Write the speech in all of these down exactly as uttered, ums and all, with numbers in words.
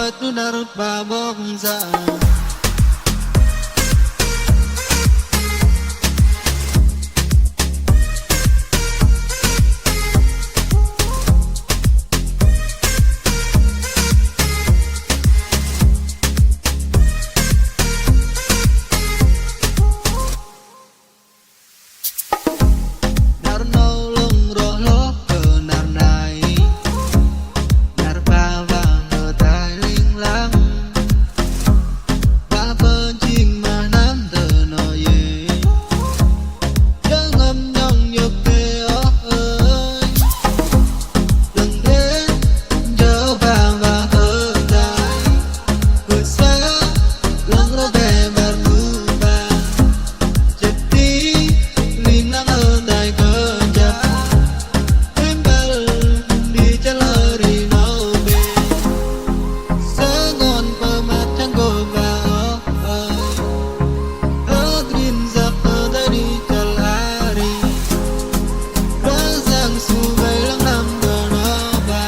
Tơdrong ba bok sa. Năr 'nâu 'lơ̆ng rŏ hlôh kơ năr nai, năr pă wă hơdai ling lang, wă pơjing mă năm tơ noh yơ, jơhngơ̆m 'nhŏng yŏk tơ oh ơi. Lăng đe jơ ba ba hơdai, kơ sa lăng rŏ be bar nu ba. Jơ̆ ti ling lang hơdai kơ jă, tơm băl đĭ chăl rim 'nâu be. Sơngon pơmat chang gô ba oh ơi. Hơdrin jăk hơdai đĭ chăl arih. Ră yang su wei lăng năm tơ noh ba.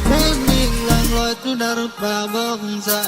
Hơning lăng loi tơdrong ba bok sa.